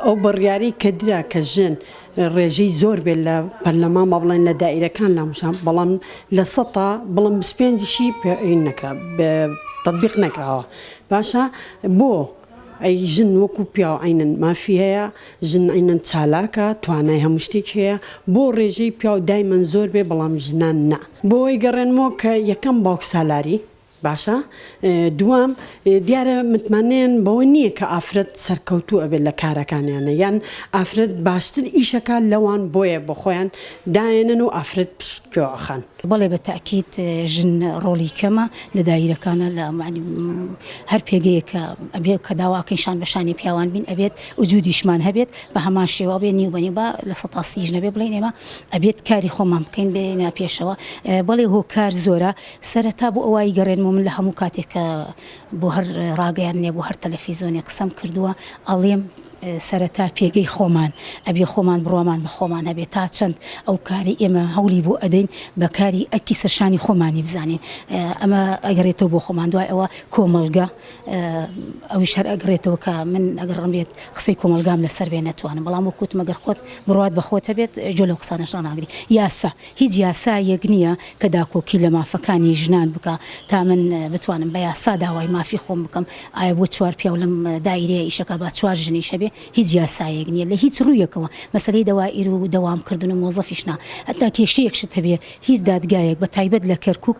ئەو بڕیارەی کە درا کە ژن ڕێژەی زۆر بێت لە پەرلەمان با بڵێن لە دائیرەکان لاموشان بەڵام لە سەتا بڵم 25شی نەکرا تطبیق نەکراوە باشە بۆ ئەی ژن وەکو پیاو عەینەن مافی هەیە ژن عەینەن چالاکە توانای هەموو شتێکی هەیە بۆ ڕێژەی پیاو دایمەن زۆر بێ بەڵام ژنان نا بۆ ئەوەی گەڕێنمەوە کە یەکەم باوک سالاری باشە دووەم دیارە متمانەیان بەوە نییە کە ئافرەت سەرکەوتوو ئەبێت لە کارەکانیانە یان ئافرەت باشتر ئیشەکات لەوان بۆیە بۆخۆیان دایەنن و ئافرەت پشت گوێ ئەخەن. بەڵێ بە تەئکید ژن ڕۆڵی کەمە لە دایرەکانە لە هەر پێگەیەک کە ئەبێ کە داوا ئەکەین شان بە شانی پیاوان بین ئەبێت وجودیشمان هەبێت بە هەمان شێوە ئەبێ نیو بە نیو با 30% یش نەبێ بڵێین ئێمە ئەبێت کاری خۆمان بکەین بێینە پێشەوە بەڵێ هۆکار زۆرە سەرەتا بۆ ئەوە ئەیگەڕێنمەوە من لە هەموو کاتێک کە بۆ هەر ڕاگەیاندنێ بۆ هەر تەلەفیزۆنێ قسەم کردووە ئەڵێم سەرەتا پێگەی خۆمان ئەبێ خۆمان بڕوامان بە خۆمان هەبێ تا چەند ئەو کارەی ئێمە هەوڵی بۆ ئەدەین بە کاری ئەرکی سەرشانی خۆمانی بزانین ئەمە ئەگەڕێتەوە بۆ خۆمان دوای ئەوە کۆمەڵگە ئەویش هەر ئەگرێتەوە کە من ئەگەر ڕم بێت قسەی کۆمەڵگام لەسەر بێ نەتوانم بەڵام وەک وتم ئەگەر خۆت بڕوات بە خۆت هەبێت گوێ لەو قسانەش ڕاناگری یاسا هیچ یاسایەک نییە کە داکۆکی لە مافەکانی ژنان بکا تا من بتوانم بە یاسا داوای مافی خۆم بکەم، ئایا بۆ چوار پیاو لەم دایرەیە ئیشەکا با چوار ژنیش هەبێ؟ هیچ یاسایەک نییە لە هیچ ڕوویەکەوە، مەسەلەی دەوائیر و دەوام کردن و مۆزەفیش نا، هەتا کێشەیەک شت هەبێ هیچ دادگایەک بە تایبەت لە کەرکوک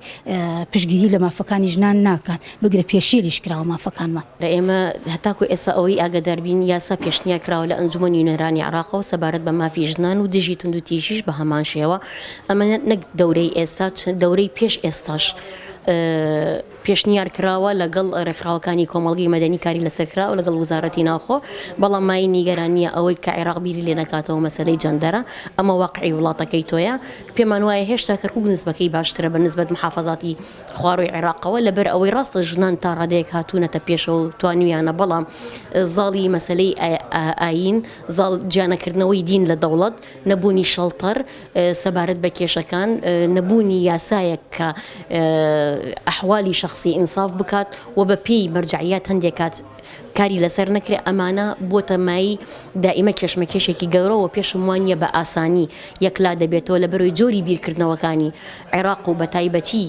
پشتگیری لە مافەکانی ژنان ناکات، بگرە پێشێلیش کراوە مافەکانمان. ئێمە هەتاکو ئێستا ئەوەی ئاگادار بین یاسا پێشنیار کراوە لە ئەنجومەنی نوێنەرانی عێراقەوە سەبارەت بە مافی ژنان و دژی توندوتیژیش بە هەمان شێوە ئەمە نەک دەورەی ئێستا چ دەورەی پێش ئێستاش پێشنیار کراوە لەگەڵ ڕێکخراوەکانی کۆمەڵگەی مەدەنی کاری لەسەر کراوە لەگەڵ وزارەتی ناوخۆ بەڵام مایەی نیگەرانییە ئەوەی کە عێراق بیری لێ نەکاتەوە مەسەلەی جەندەرە ئەمە واقعی وڵاتەکەی تۆیە پێمان وایە هێشتا کەرکوک نسبەکەی باشترە بە نسبەت محافەزاتی خوارووی عێراقەوە، لەبەر ئەوەی ڕاستە ژنان تا ڕادەیەک هاتوونەتە پێشەوە و توانیویانە، بەڵام زاڵی مەسەلەی ئایین، زاڵ جیانەکردنەوەی دین لە دەوڵەت، نەبوونی شەڵتەر سەبارەت بە کێشەکان، نەبوونی یاسایەک کە ئەحوالی شەخسی ئینساف بکات و بە پێی مەرجەعیات هەندێک کات کاری لەسەر نەکرێت، ئەمانە بووەتە مایەی دائیمە کێشمەکێشێکی گەورە و پێشم وانییە بە ئاسانی یەکلا دەبێتەوە لەبەرئەوەی جۆری بیرکردنەوەکانی عێراق و بەتایبەتی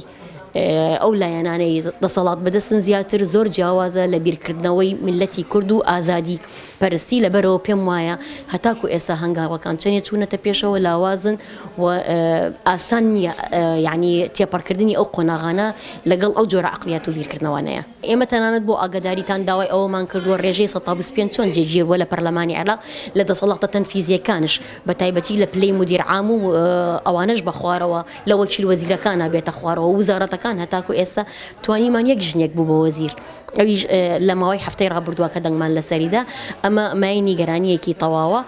ئەو لایەنانەی دەسەڵات بەدەستن زیاتر زۆر جیاوازە لە بیرکردنەوەی میللەتی کورد و ئازادی پەرستی لەبەرەوە پێم وایە هەتاکو ئێستا هەنگاوەکان چەنێ چوونەتە پێشەوە لاوازن و ئاسان نییە یعنی تێپەڕکردنی ئەو قۆناغانە لەگەڵ ئەو جۆرە عەقڵیەت و بیرکردنەوانەیە. ئێمە تەنانەت بۆ ئاگاداریتان داوای ئەوەمان کردووە ڕێژەی 125 چۆن جێگیر بووە لە پەرلەمانی عێراق لە دەسەڵاتە تەنفیزییەکانش بە تایبەتی لە پلەی مودیر عام و ئەوانەش بە خوارەوە لە وەکیل وەزیرەکانا بێتە خوارەوە وزارەتەکان هەتاکو ئێستا توانیمان یەک ژنێک بوو بە وەزیر ئەویش لە ماوەی هەفتەی ڕابردووە کە دەنگمان لەسەریدا ئەمە مایەی نیگەرانییەکی تەواوە.